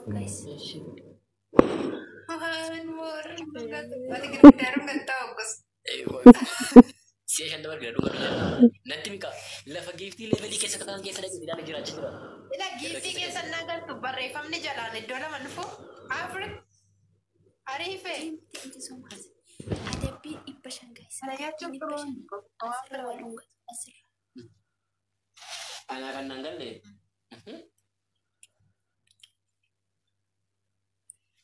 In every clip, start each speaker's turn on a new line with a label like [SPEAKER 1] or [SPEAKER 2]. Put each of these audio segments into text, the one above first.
[SPEAKER 1] Guys.
[SPEAKER 2] Waan warra ati gargaaruun kan ta'u akkas.
[SPEAKER 3] Si'a shan dabar gara dhuma natti mika lafa giiftii leevelii keessa kan keessa dhaqee ilaala jiraachaa jira.
[SPEAKER 2] Ila giiftii keessa naa galtu barreeffamni jalaan iddoo lama dhufu Afrik Ariife.
[SPEAKER 1] Thank you so much. Adabbiin 500 guys.
[SPEAKER 2] Kana nyaachuun
[SPEAKER 1] Adabbiin 500. Asirra wal dhungatu asirra.
[SPEAKER 3] Anaa kan naan galle.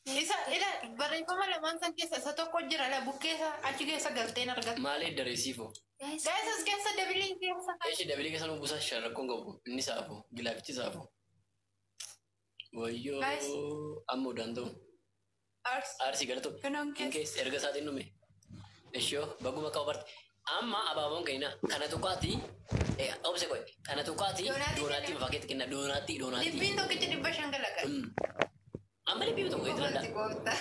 [SPEAKER 2] Isa ila barreeffama lamaan san keessa isa tokko jira la bukkeessa achi keessa galteen argatu.
[SPEAKER 3] Maali dareesiifo?
[SPEAKER 1] Guys,
[SPEAKER 2] Guys, as keessa dabiliin keessa.
[SPEAKER 3] Eeshi dabilii keessa nu buusaa shan rakkoon qabu. Inni saafo. Gilaafichi saafo. Wayyoo
[SPEAKER 2] Guys.
[SPEAKER 3] amma odaan ta'u.
[SPEAKER 2] Ars.
[SPEAKER 3] Aarsii galatu.
[SPEAKER 2] Kunoon
[SPEAKER 3] In
[SPEAKER 2] keessa.
[SPEAKER 3] keessa erga isaatiin dhume. Ishoo baguma qaba barte. Amma abaaboon kenna kana tuqaati. Obse qoy kana tuqaati
[SPEAKER 2] Doonaatti
[SPEAKER 3] doonaatti
[SPEAKER 2] kenna.
[SPEAKER 3] mafaa keetti kenna doonaatti doonaatti.
[SPEAKER 2] Libbiin tokkichi 500 galaqa.
[SPEAKER 3] Amma libbii tokko itti
[SPEAKER 2] Kofolti
[SPEAKER 3] danda'a.
[SPEAKER 2] gooftaa.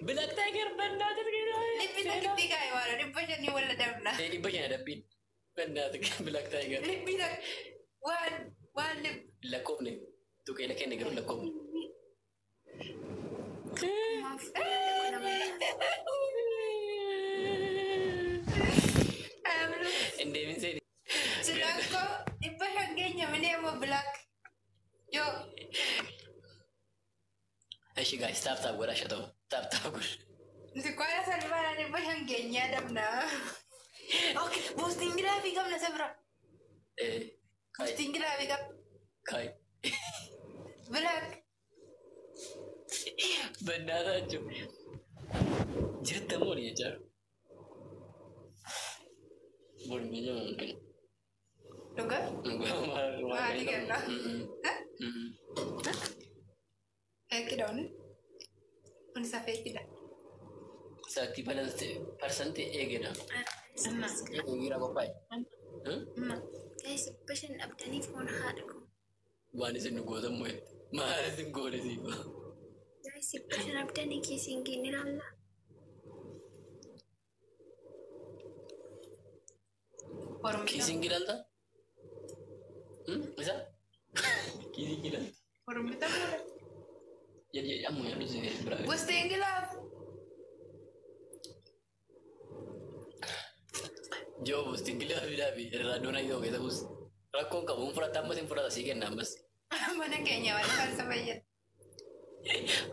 [SPEAKER 3] Black Tiger bannaata
[SPEAKER 2] Libbiin tokkitti kaa'e waan 500 walla dabna.
[SPEAKER 3] 500 adabbiin. Bannaata Black Tiger.
[SPEAKER 2] Libbiin waan waan lib.
[SPEAKER 3] Lakkoofne tuqee kenne garuu lakkoofne.
[SPEAKER 1] Maaf nama nyaata.
[SPEAKER 3] Indeemin seeni.
[SPEAKER 2] Silaakoo 500 keenya minee ammoo black. Yoo.
[SPEAKER 3] Eshi guys tap tap godhaa shata'u. Tap tap godha.
[SPEAKER 2] Nuti kwaya salphaadhaan 500 keenya dabna. Okay, boostiin gilaafii qabna isa bira.
[SPEAKER 3] Kai
[SPEAKER 2] Boostiin gilaafii qabna.
[SPEAKER 3] kai.
[SPEAKER 2] Black.
[SPEAKER 3] Bannaata jechuun. Jirta moo ni jechaa? Mormii jama mungkin.
[SPEAKER 2] Dhugaa? Maali kenna? Feekidha kun. Kun isa feekidha.
[SPEAKER 3] Saatti parsantii eegedha.
[SPEAKER 2] Amma.
[SPEAKER 3] Eegira qophaa'e.
[SPEAKER 2] Amma.
[SPEAKER 1] Guys, 500 dhabdanii foon haadha koo.
[SPEAKER 3] Waan isin nu gootan moo maal isin goone siifa?
[SPEAKER 1] Guys, 500 dhabdanii kiisiin ni ilaalla.
[SPEAKER 2] Oromii.
[SPEAKER 3] Kiisiin ilaalta? Isa? Kiisiin ilaalta?
[SPEAKER 2] Oromii ta'uu.
[SPEAKER 3] Jadi amma yaadu si biraa.
[SPEAKER 2] Boostiin gilaaf.
[SPEAKER 3] Joo boostiin gilaafi dhaabi irraa doona yoo keessa buus. Rakkoon qabu hin fudhata ammas hin fudhata sii kenna ammas.
[SPEAKER 2] Mana keenya waan farsa fayyada.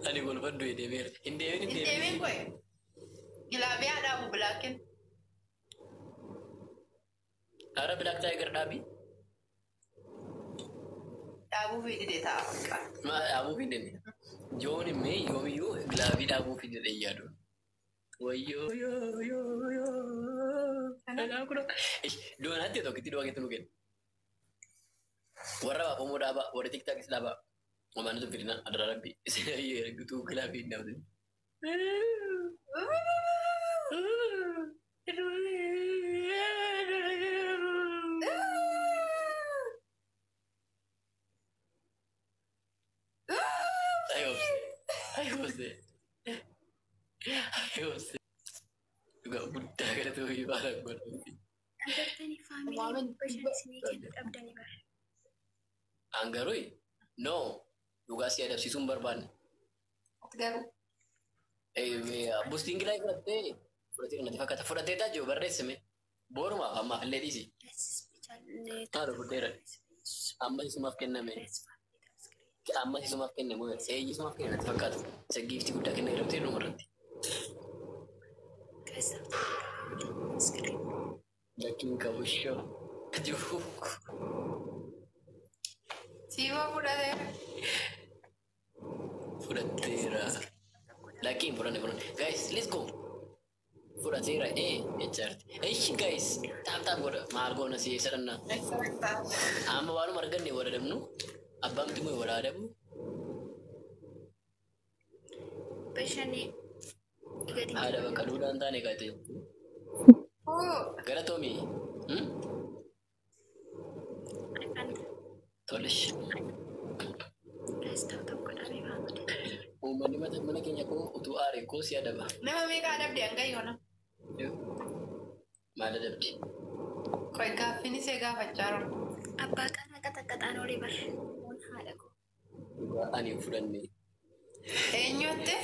[SPEAKER 3] Ani golfan du'e deemeera. Hin deemin hin
[SPEAKER 2] Hin
[SPEAKER 3] deemin.
[SPEAKER 2] deemin koye. Gilaafii haa dhaabu bilaakin.
[SPEAKER 3] Ara Black Tiger dhaabi.
[SPEAKER 2] Dhaabuu fi dide ta'a bakka.
[SPEAKER 3] Ma dhaabuu fi dide. Joon immee yoomiyyuu gilaafii dhaabuu fi dide yaadu. Wayyoo yoo yoo yoo. Doonaatti tokkitti du'a keetti nu kenna. Warra baafamoo dhaabaa warra tiktaakis dhaabaa. Omaan nuti fidina adara rabbi. Isin ergituu gilaafii hin dhaabdin. Ay obse. Ay obse. Ay obse. Dhugaa guddaa galatoomi baala godhamti.
[SPEAKER 1] Agartanii faamilii 500 isinii kennu dhabdanii bara.
[SPEAKER 3] Angaruu no dhugaa si adabsiisuu hin barbaanne.
[SPEAKER 2] Garuu.
[SPEAKER 3] Bustiin gilaa fudhattee fudhatee natti fakkaata fudhattee taajoo barreessime borumaaf ammaaf illee dhiisi. Haadha fudheera. Amma isumaaf kenname. Amma isumaaf kenname eeyyi isumaaf kenname natti fakkaata. Isa giiftii guddaa kenna jedhamtee dhuma irratti.
[SPEAKER 1] Guys, tap tap screen.
[SPEAKER 3] Lakkiin qabu shoo. Jiru.
[SPEAKER 2] Siifoo fudhateera.
[SPEAKER 3] Fudhatteera. Lakkiin fudhanne fudhanne. Guys, let's go. Fudhateera ee jechaarti. Eeshi guys, tap tap godha. Maal goona si eessa dhannaa? Amma waanuma arganne wal adabnu. Abbaan miti moo wal adabu?
[SPEAKER 1] 500 gadi.
[SPEAKER 3] Haadha bakka duudhaan taane kaate. Galatoomi. Tolesh.
[SPEAKER 1] Guys, tap tap godhaa faamilii.
[SPEAKER 3] Uummanni mana keenya koo utuu aare koo si adaba.
[SPEAKER 2] Nama meeqa adabde hanga yoona?
[SPEAKER 3] Maal adabdi?
[SPEAKER 2] Qoy gaaffiin isee gaafachaa jiru.
[SPEAKER 1] Abbaa qanaa qaxaqqaxaan olii bara. Foon haadha koo.
[SPEAKER 3] Dhugaa ani hin fudhanne.
[SPEAKER 2] Eenyutti?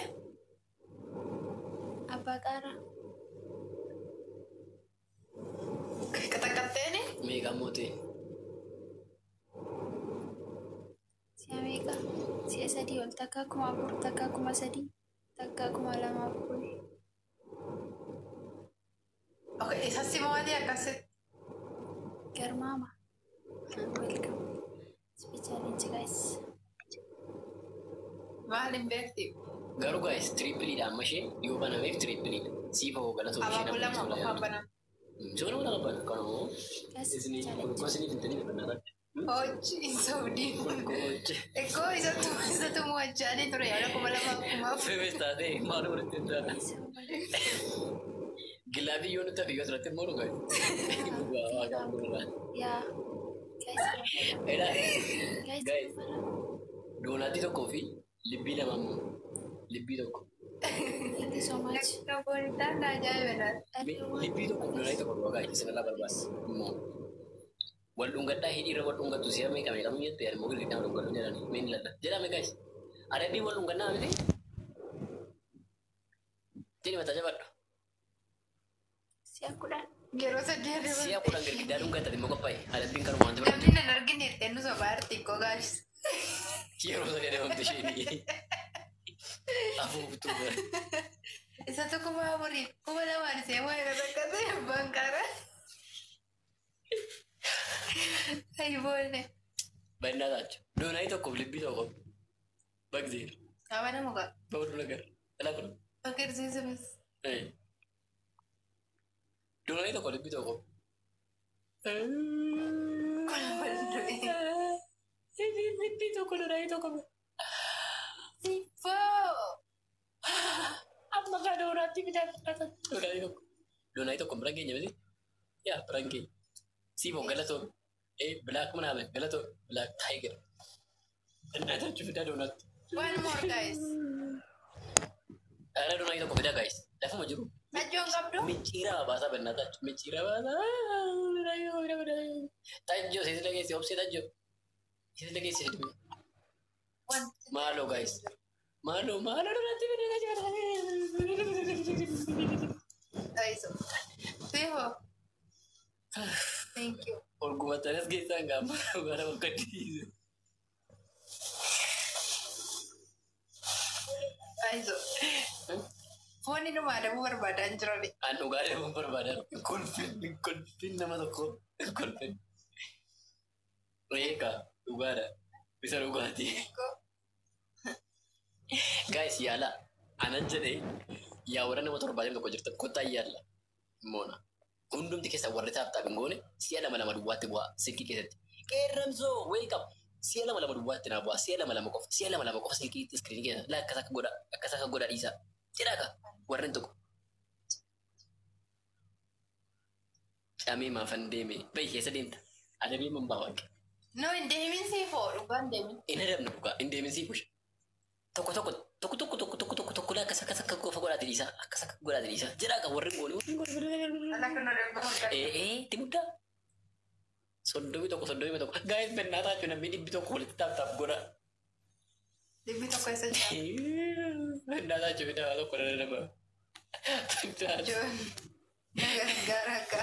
[SPEAKER 1] Abbaa qaaraa.
[SPEAKER 2] Qaxaqatteeni?
[SPEAKER 3] Meeqa mootee?
[SPEAKER 1] Si'a meeqa? Si'a sadii ol, takka 4000, takka 3000, takka 2004.
[SPEAKER 2] Okay, isa si mo'atee akkasitti.
[SPEAKER 1] Garmaama. Welcome. Speed challenge, guys.
[SPEAKER 2] Maal hin beekti?
[SPEAKER 3] Garuu guys, tripleiidha amma isheen yoo banameef tripleiidha. Siif hoo galatoo isheen.
[SPEAKER 2] Abaaboo lama qofaan banama.
[SPEAKER 3] Soona mana qaban kanoo.
[SPEAKER 1] Guys,
[SPEAKER 3] Isinii
[SPEAKER 1] challenge.
[SPEAKER 3] kolkoo isiniif hin ta'in banaa.
[SPEAKER 2] Hojii Saudii.
[SPEAKER 3] Kolkoo.
[SPEAKER 2] Ekkoo isatu mo'achaa ture yaada 2004.
[SPEAKER 3] Femes taatee maal walitti hin taane.
[SPEAKER 1] So much.
[SPEAKER 3] Glove yoo nutti hafe yoo asirratti immoo dhugaa. Dhugaa waaqaan gurraa.
[SPEAKER 1] Yeah. Guys,
[SPEAKER 3] Edhaa.
[SPEAKER 1] guys,
[SPEAKER 3] Guys. Donut tokkoo fi libbii lama immoo. Libbii tokko.
[SPEAKER 1] Thank you so much.
[SPEAKER 2] Kaboolitaan ajaa'iba laata.
[SPEAKER 1] Everyone.
[SPEAKER 3] Libbii tokko donut tokko dhugaa guys isinirraa barbaada. Immoo. Wal dhungadhaa hidhiirra wal dhungattu si'a meeqa meeqa jette yaad immoo girgiddaa wal dhungadhu jedhani mee ni lalla. Jedhame guys. Adabbii wal dhungannaa miti. Jedhi mataa jabadhu.
[SPEAKER 1] Si'a 10.
[SPEAKER 2] Yeroo sadii
[SPEAKER 3] Si'a
[SPEAKER 2] adeeman.
[SPEAKER 3] 10 girgiddaa dhungattati immoo qophaa'e. Adabbiin kanuma wanti barbaadu.
[SPEAKER 2] Namni nan argine jettee nu sobaa jirti koo gaashis.
[SPEAKER 3] Yeroo sadii adabamte isheen. Afuuftuu bara.
[SPEAKER 2] Isatu 4000f 2000n isee waa irra rakkate abbaan qara. Ayboonne.
[SPEAKER 3] Bannaa taachu. Donut tokkoof libbii tokko. Bagzeer.
[SPEAKER 2] Abana muka.
[SPEAKER 3] በሁሉ ነገር እለፍ ነው።
[SPEAKER 2] Agarsiisumas.
[SPEAKER 3] Donut tokko libbii tokko. Libbii tokko donut tokko.
[SPEAKER 2] Siifoo.
[SPEAKER 3] Amma kan donut bitaa fudhatan. Donut tokko. Donut tokko bira keenya miti. Yaa bira keenya. Siifoo galatoo. Black ምናምን galatoo Black Tiger. እናታችሁ fidaa donut.
[SPEAKER 2] One more, guys.
[SPEAKER 3] ኧረ donut tokko fidaa guys. Lafuma jiru.
[SPEAKER 2] Ajjoon qabdu.
[SPEAKER 3] Micciiraa baasaa በእናታችሁ micciiraa baasaa. Tajjoo seesi dhageessi obsee tajjoo. Seesi dhageessi heddume. Maaloo guys. Maaloo maaloo donut fidaa.
[SPEAKER 2] Aiso. Siifoo. Thank you.
[SPEAKER 3] Orgumatanis keessaan gaama gara bakka dhiisu.
[SPEAKER 2] Aiso. Foonni numa adabuu barbaadaa hin jirani.
[SPEAKER 3] An dhugaa deemuun barbaadan kolfin kolfin nama tokko kolfin. Reeka dhugaadha. Isa dhugaatii. Guys yaala anan jedhee yaa warra nama 71 jirtan kottaa yaalla. Moona. Hundumti keessa warri tap tap hin goone si'a lama lama duwwaatti bu'aa silkii keessatti. Qeerramsoo welcome. Si'a lama lama duwwaatti naa bu'aa, si'a lama lama qofa, si'a lama lama qofa silkii screenii keessa laa akkas akka godha, akkas akka godha dhiisaa. Jedhaa ka warreen tokko. Camee maafan deeme bahi keessa deemta. Adabii man baa waaqe.
[SPEAKER 2] No, hin deemin siifoo, dhugaa hin deemin.
[SPEAKER 3] Hin adabnu dhugaa, hin deemin sii busha. Tokko tokko tokko tokko tokko tokko tokko tokko laa akkas akkas akka qofa godhaati dhiisaa, akkas akka godhaati dhiisaa. Jedhaa ka warreen goone warreen goone.
[SPEAKER 2] Ala kan adabuu barbaada.
[SPEAKER 3] Ee itti muddaa. 31, 31. Guys በእናታችሁ namni 100 walitti tap tap godha.
[SPEAKER 2] 100 eessa jira?
[SPEAKER 3] በእናታችሁ fidaa tokko nama.
[SPEAKER 2] Joon. Na gargaara akka.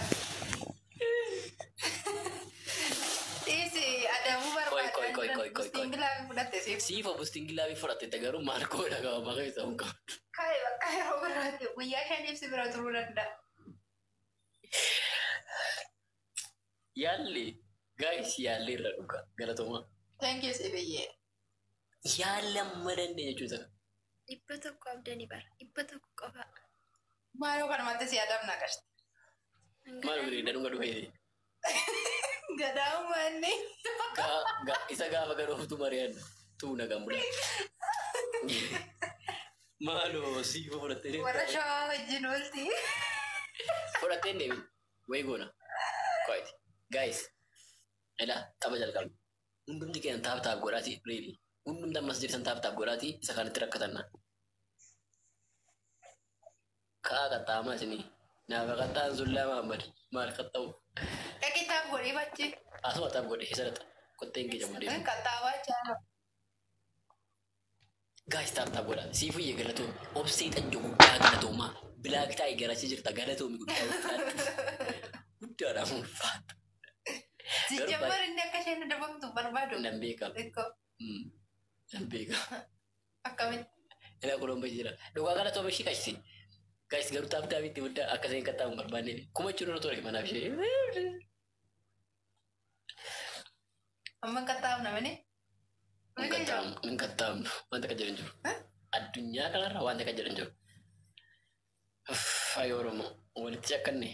[SPEAKER 2] Dhiisi adabuu
[SPEAKER 3] Koi, koi, koi,
[SPEAKER 2] barbaada.
[SPEAKER 3] koi, koi, koi.
[SPEAKER 2] Boosting glove fudhatte siif.
[SPEAKER 3] Siifoo boosting glove fudhatte garuu maal godha qaba keessa hin qabdu.
[SPEAKER 2] Kaa'e bakka yeroo biraatti guyyaa shaniif si bira turuu danda'a.
[SPEAKER 3] Yaalli guys yaalli irra dhuga galatooma.
[SPEAKER 2] Thank you sibiyyee.
[SPEAKER 3] Yaalli amma dandeenye jechuun isa.
[SPEAKER 1] 100 abdanii bara. 100 qofa.
[SPEAKER 2] Maaloo kanumatti si adabna qashti.
[SPEAKER 3] Maal godhe dhadhuun gadu fayyade.
[SPEAKER 2] Gadaamumaanni.
[SPEAKER 3] Isa gaafa garootu mari'anna tuu nagaan bula. Maaloo siifoo fudhattee
[SPEAKER 2] Warra shawaa wajjin oolti.
[SPEAKER 3] fudhattee hin deemin. Wayi goona. Quiet. Guys. Ilaa tapha jalqabna. Hundumti keenya tap tap godhaati really. Hundumti ammas jirtan tap tap godhaati isa kanatti rakkatanna. Kaa qaxxaamaa isinii. Naafa qaxxaan sullaa Mahammad. Maal qaxxa'u?
[SPEAKER 2] Dhaqi tap godhii bachi.
[SPEAKER 3] Asuma tap godhe isa dhaxa. Kotteen kee jamu deemu.
[SPEAKER 2] Qaxxaawaa jaala.
[SPEAKER 3] Guys, tap tap godhaa. Siifuyyee galatoomi. Obsee xanjoo guddaa galatoomaa. Bilaak taa'e garachi jirta galatoomi guddaa ulfaadhu. Guddaadhaan ulfaadhu.
[SPEAKER 2] Sijjamar inni akka isheen adabamtu barbaadu.
[SPEAKER 3] Nan beeka.
[SPEAKER 2] Xiqqoo
[SPEAKER 3] Nan beeka.
[SPEAKER 2] akkamitti?
[SPEAKER 3] Ilaa kolomba jira. Dhugaa galatooma ishii qashti. Guys, garuu tap tapitti guddaa akka isheen qaxxaamu barbaanne. Kuma jechuun irra ture manaaf ishee.
[SPEAKER 2] Amma hin qaxxaamna malee.
[SPEAKER 3] Hin qaxxaamnu. Hin qaxxaamnu. Wanta akka jedhan jiru. Addunyaa kanarra wanta akka jedhan jiru. Faaya Oromoo walitti cakkanne.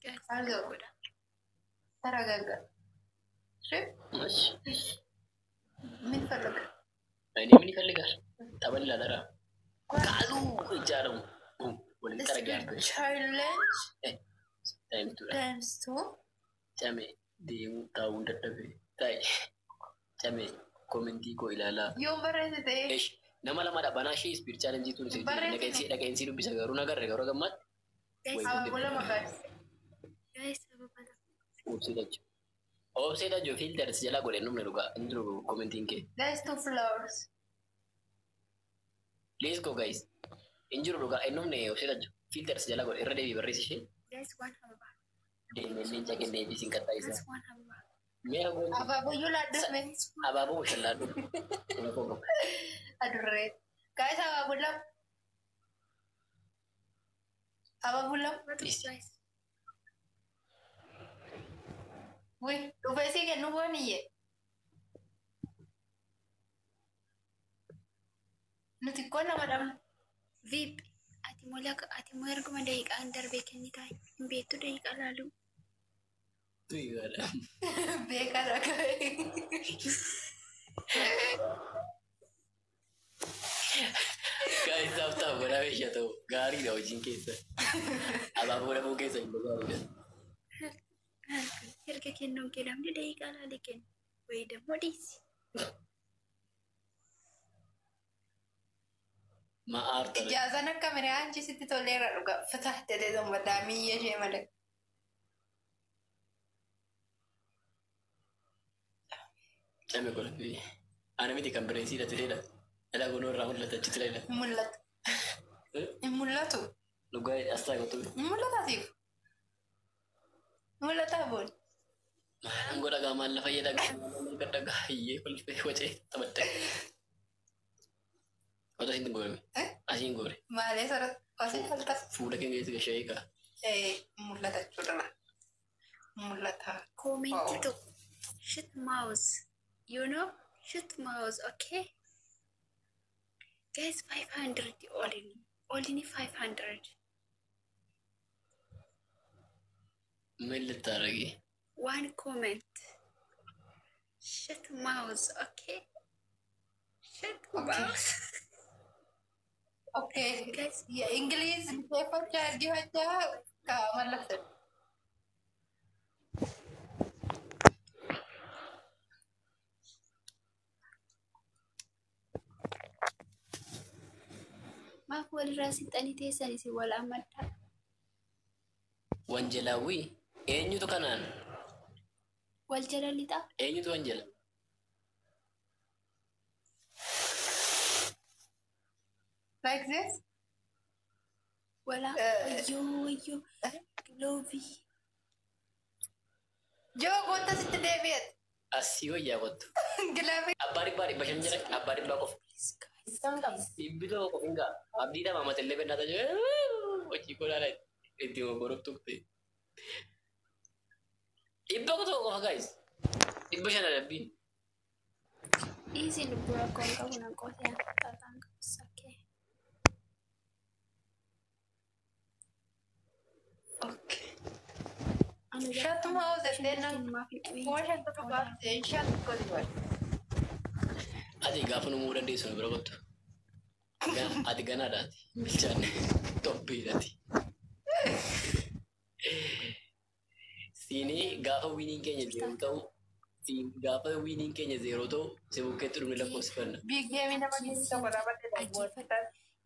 [SPEAKER 1] Guys,
[SPEAKER 2] Algo.
[SPEAKER 1] godha.
[SPEAKER 2] ተረጋጋ። እሺ ምን ፈለገ?
[SPEAKER 3] እኔ ምን ይፈልጋል? ጠበል አደራ ቃሉ ijaaramu walitti
[SPEAKER 2] Speed challenge
[SPEAKER 3] Taa'imtuudha.
[SPEAKER 2] times two.
[SPEAKER 3] Came deemuu taa'uun dadhabe. Taa'i. Came commentii koo ilaalaa.
[SPEAKER 2] Yoon barreessite
[SPEAKER 3] Esh nama lamadha banaa ishee speed challenge tun
[SPEAKER 2] Barreessite.
[SPEAKER 3] dhaqeensi dubbisa garuu nagarre garuu gammaatti
[SPEAKER 1] Guys,
[SPEAKER 2] abaaboo lama guys.
[SPEAKER 1] guys, sababa lama.
[SPEAKER 3] Obsee jechuudha. Obsee jechuun filters jalaa godhe numne dhugaa inni jiru commentiin kee.
[SPEAKER 2] Guys, two flowers.
[SPEAKER 3] Let's go guys. Inni jiru dhugaa inni numne obsee jechuun filters jalaa godhe irra deebii barreessi ishee.
[SPEAKER 1] Guys, one ababa.
[SPEAKER 3] Deemee leenca kennee fi sin qaxxaa
[SPEAKER 1] Guys,
[SPEAKER 3] isaa.
[SPEAKER 1] one ababa.
[SPEAKER 3] Mee hagoon
[SPEAKER 2] Abaaboyyuu laadduume
[SPEAKER 3] abaaboo shallaadhu.
[SPEAKER 2] adurree. Guys, abaaboo lama. Abaaboo lama.
[SPEAKER 1] What
[SPEAKER 3] Yes.
[SPEAKER 1] guys?
[SPEAKER 2] Wai, dhufee sii kennu booniyye. Nuti koo nama dhabna.
[SPEAKER 1] VIP. Ati moo laka ati moo erguma daqiiqaan darbee kennitaa hin beektu daqiiqaa laaluu.
[SPEAKER 2] Beekaadha ga'e.
[SPEAKER 3] Guys, tap tap godhaa meeshaa ta'u gaariidha hojiin keessa. Abaaboo dhabuu keessa hin gaariidha.
[SPEAKER 1] Erga kennuun kee namni daqiiqaa laalee kennu. Wayi dammoo dhiisi.
[SPEAKER 3] Ma'aarta.
[SPEAKER 2] Ijaazaan akka miraan sitti toleera dhuga. Fatah jedhee gammadaa miyya ishee malee.
[SPEAKER 3] Came godhatu. Ana miti kan bireensii hidhate seedha. Dhalaa gonoo irraa mul'ata achitti laila.
[SPEAKER 2] Hin mul'atu. Hin mul'atu.
[SPEAKER 3] Dhugaa asxaa qotu.
[SPEAKER 2] Hin mul'ataatiif. Hin mul'ataa boon.
[SPEAKER 3] Maalaan godha gaa maal lafa fayyada gaa gadda gaa hiyyee kolfee wacee taphatte. Otoo asiin goorame. Asiin goore.
[SPEAKER 2] Maalee sarara asii faltas.
[SPEAKER 3] Fuula keenya keessa gashee gaa.
[SPEAKER 2] Hin mul'ata jechuudha. Hin mul'ata.
[SPEAKER 1] Commentii
[SPEAKER 2] Oh.
[SPEAKER 1] tokko. Shit mouse. You know? Shit mouse, okay? Guys, 500 all in. All in 500.
[SPEAKER 3] ምን ልታረጊ?
[SPEAKER 1] One comment. Shit mouse, okay? Shit mouse.
[SPEAKER 2] Okay.
[SPEAKER 1] Guys,
[SPEAKER 2] የእንግሊዝ ሼፎች አርጊዎች ከመለስ
[SPEAKER 1] maaf walirraa sixxanii teessan isin wal amaddaa.
[SPEAKER 3] Wanjelaawwi eenyutu kanaan?
[SPEAKER 1] Wal jala lixaa.
[SPEAKER 3] Eenyutu wanjela?
[SPEAKER 2] Like this.
[SPEAKER 1] Wala wayyoo wayyoo loobii.
[SPEAKER 2] Joo goota sitti deebi'et.
[SPEAKER 3] Asii wayyaa kottu.
[SPEAKER 2] Gilaafi.
[SPEAKER 3] Abbaa dhibbaa dhibba shan jira. Abbaa dhibbaa qofa.
[SPEAKER 1] Please guys.
[SPEAKER 3] Dhibbi tokko qofa hin ga'a. Abdii dhama matallee bennaa tajaajila. Hojii godhaadha. Itti mogoroftu ta'e. Dhibba tokko qofa guys. 500 adabbiin.
[SPEAKER 1] Dhiisi lubbuu rakkoon qabu nan qootee xaaxaan qabus okay.
[SPEAKER 2] Okay.
[SPEAKER 1] Anu
[SPEAKER 2] Shatuma hojjettee nan
[SPEAKER 1] kennumaaf hin dhabiin.
[SPEAKER 2] kuma shantama baasee shan goli goli.
[SPEAKER 3] Ati gaafa numuu dandeessu nu bira kottu. Ati ganaadhaati. Bilchaanne tobbiidhaati. Siinii gaafa winiin keenya zeeroo ta'u siin gaafa winiin keenya zeeroo ta'u si bukkeetti dhumni lakkoofsifanna.
[SPEAKER 2] Big game nama keessa tokko dhaabbatte
[SPEAKER 1] Ajjeefadha.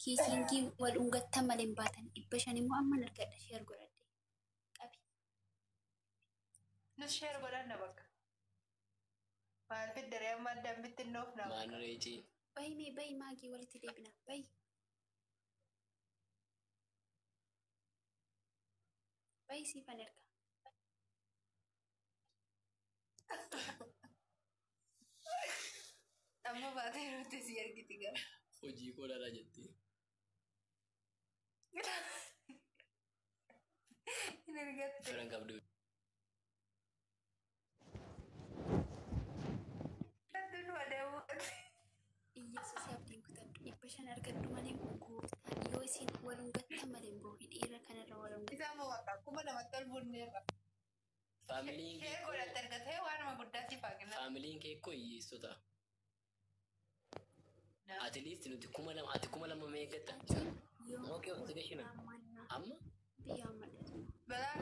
[SPEAKER 1] Kiisiingii wal dhungattan malee hin baatan 500 immoo amman argadha share godhadhe. Qabi.
[SPEAKER 2] Nus share godhanna bakka. Maal fiddaree amma addaan bittinnoof nama.
[SPEAKER 3] Maan reecii.
[SPEAKER 1] Bayi mee bayi maagii walitti deebina. Bayi. Bayi siifan erga.
[SPEAKER 2] Amma baatee nuti si argiti gara.
[SPEAKER 3] Hojii koo laalaa jettee.
[SPEAKER 2] Hin argatte.
[SPEAKER 3] Firan qabdu.
[SPEAKER 2] Aduun wadamu.
[SPEAKER 1] Iyyeessus abdiin kutadhu. 500 argadhu malee gooftaan yoo isin walum gattan malee hin boohin dhiira kanarra walum gattan.
[SPEAKER 2] Isaa moo bakka 2000tti ol bunneerra.
[SPEAKER 3] Faamiliin
[SPEAKER 2] Shee
[SPEAKER 3] kee
[SPEAKER 2] godhatte argatee waanuma guddaa siif haa kennan.
[SPEAKER 3] Faamiliin kee koo hiyyeessota. At least nuti 2000 ati 2000 meeqatta?
[SPEAKER 1] Yoo
[SPEAKER 3] Okay, obsi gashina.
[SPEAKER 1] ammanna
[SPEAKER 3] Amma
[SPEAKER 1] biyya ammadhatu.
[SPEAKER 2] Balaa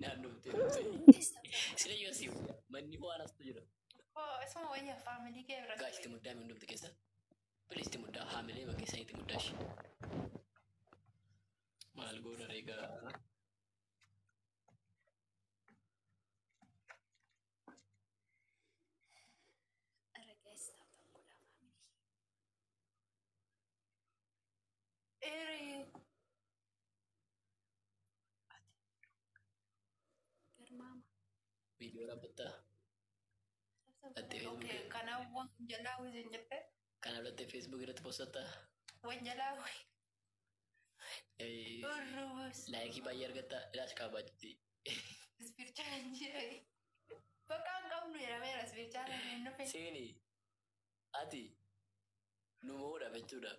[SPEAKER 3] naannooftee. Sila yoo si manni waan astu jira.
[SPEAKER 2] koo isuma wayya faamilii kee bira.
[SPEAKER 3] Guys, itti muddaa hundumti keessa. Please itti muddaa haamilee bakka isaan itti muddaa ishee. Maal goona reegaa.
[SPEAKER 1] Aragaas taphatan godhaa faamilii.
[SPEAKER 2] Eeree.
[SPEAKER 1] Garmaama.
[SPEAKER 3] Viidiyoo dhaabbattaa. Dhattee
[SPEAKER 2] Okay,
[SPEAKER 3] Facebook.
[SPEAKER 2] kanaaf wanjalaa wajjin jette.
[SPEAKER 3] Kanaaf dhattee Facebook irratti postattaa.
[SPEAKER 2] Wanjalaa wajjin. Urruus.
[SPEAKER 3] Laayikii baay'ee argattaa. Ilaash kaabaa jetti.
[SPEAKER 2] Speed challenge. Bakka hin qabnu jedhameera speed challenge hin dhufe.
[SPEAKER 3] Seeni ati nu mo'uudhaaf jechuudha.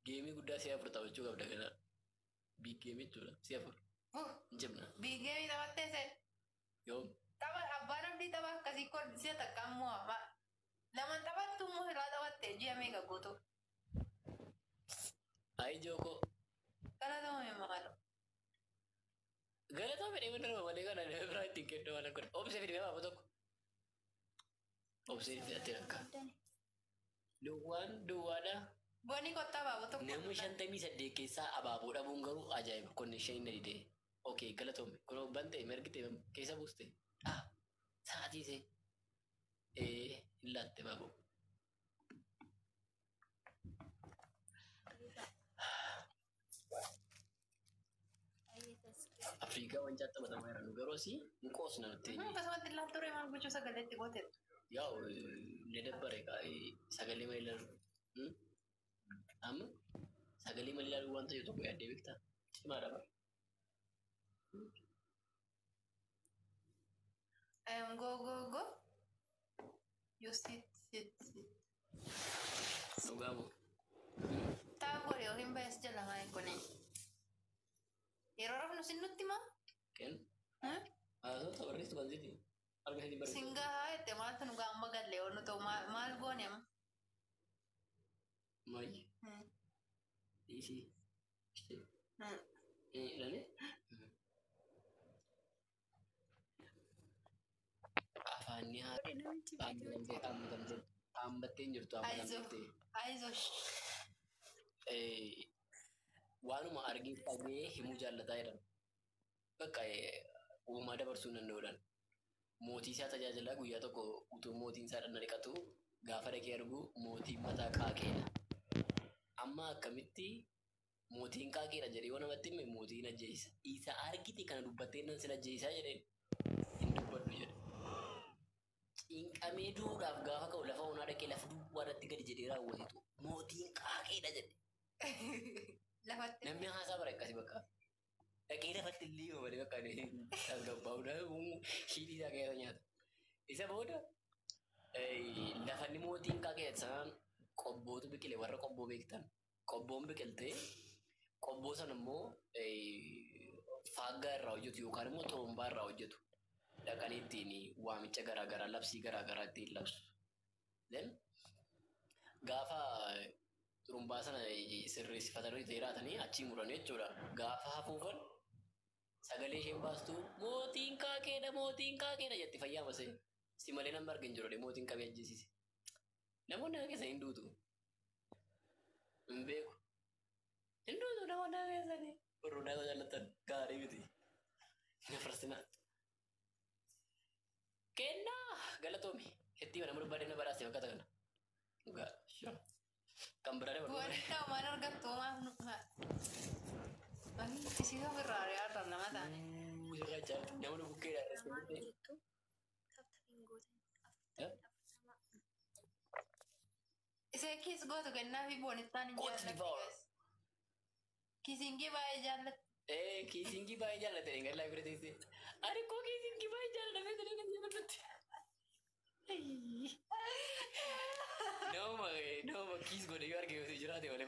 [SPEAKER 3] Geemii guddaa si'a afur taphachuu qabda kana. Big game jechuudha. Si'a afur. Hin cimna.
[SPEAKER 2] Biigeemii taphattee seen.
[SPEAKER 3] Yoom?
[SPEAKER 2] Tapha abbaan abdii tapha akkasii kun si'a takka immoo lamaan taphattu immoo irraa taphatte ji'a meeqa guutuu.
[SPEAKER 3] Ayi jookoo.
[SPEAKER 2] Galatama hin maqalu.
[SPEAKER 3] Galatoo fedhee mana nama malee kana nama biraa ittiin kennu waan akka obsee fidee baafuu tokko. Obsee fidhattee rakka. Duwwaan duwwaadha.
[SPEAKER 2] Booni kottaa baafuu tokko.
[SPEAKER 3] Nama 58 keessaa abaaboo dhabuun garuu ajaa'iba. Konneeshin hin didee. Okey galatoome. Kunoo bantee mergite keessa buuste. Ah sa'aatii isee. Hin laatte baaboo. Afrikaa wancaatti taphatamaa jiran garuu asii hin qoosna nutti.
[SPEAKER 2] Akkasumatti ilaaltu ture maal gochuu sagaleetti gooteettu.
[SPEAKER 3] Yaa'u ni dabbare sagalee malee ilaalu. Amma sagalee malee ilaaluu wanta jiru tokko yaaddee beektaa? Cimaadha bara.
[SPEAKER 2] Go go go. You sit sit sit.
[SPEAKER 3] Dhugaa moo?
[SPEAKER 2] Tapha godhe yookiin bayas jala maa kuni. Yeroo rafnu sin nutti maa?
[SPEAKER 3] Kennu. Haasawaa barreessitu kan siiti. Arga siiti barreessitu.
[SPEAKER 2] Singaa jette maaltu nu gaamba galle yoo nu ta'u maal goone amma?
[SPEAKER 3] Maayyi. Dhiisii. Ilaalee. Afaanni haa. Haammattee hin jirtu haammattee.
[SPEAKER 2] Aizosh.
[SPEAKER 3] Waanuma argee dhagee himuu jaallataa jedhama. Bakka uumaa dabarsuu danda'uudhaan. Mootii isaa tajaajilaa guyyaa tokko utuu mootiin isaa dhagna dhiqatu gaafa dhaqee argu mootiin mataa qaaqeedha. Amma akkamitti mootiin qaaqeedha jedhee yoo namatti hime mootiin ajjeesa. Isa argite kana dubbattee nan sin ajjeesaa jedheen hin dubbadhu jedhe. Cinqamee duudhaaf gaafa ka'u lafa onaa dhaqee lafa duwwaa irratti gadi jedhee raawwatetu mootiin qaaqeedha jedhe.
[SPEAKER 2] Lafatti.
[SPEAKER 3] Namni haasaa bara akkasii bakka. Dhaqee lafatti illee yoo malee bakka tasgabbaa'uudha. Shiidii isaa keessa nyaata. Isa booda lafanni mootiin qaaqeedha sanaan qobbootu biqile warra qobboo beektan. Qobboon biqiltee qobboo sana immoo faaggaa irraa hojjetu yookaan immoo xurumbaa irraa hojjetu. Dhaqanii ittiin waamicha garaagaraa labsii garaagaraa ittiin labsu. Then gaafa xurumbaa sana sirreessifatanii jiraatanii achii muranii jechuudha. Gaafa hafuufan sagalee isheen baastu mootiin qaaqeedha mootiin qaaqeedha jetti fayyaa masee. Si malee nama argin jiru mootiin qabee ajjeesise. Namoonni akka keessa hin duutu. Hin beeku. Hin duutu namoonni akka keessanii. Warroonni akka jaallatan gaarii miti. Hin afarsina. Kennaa galatoomi. Heddii nama barbaade na badhaase fakkaata kana. Dhugaa. Kan biraa dabalu.
[SPEAKER 2] Boonittaa waan argattu maaf nu isii ofirraa ari'aa lama taane.
[SPEAKER 3] Sirraa caaltu nama nu bukkeedha.
[SPEAKER 1] Lamaan jettu taptapiin gootan 40 40.
[SPEAKER 2] Isee kiss gootu kennaa fi boonittaan hin
[SPEAKER 3] Cote
[SPEAKER 2] jaallatti.
[SPEAKER 3] d'Ivoire.
[SPEAKER 2] Kissingii baay'ee jaallatti.
[SPEAKER 3] Ee, kissingii baay'ee jaallate gallaa bira teessee. Ani koo kissingii baay'ee jaalladha feetanii kan jaalladhutti. Nama nama kiss godhe yoo arge yoo jiraate malee.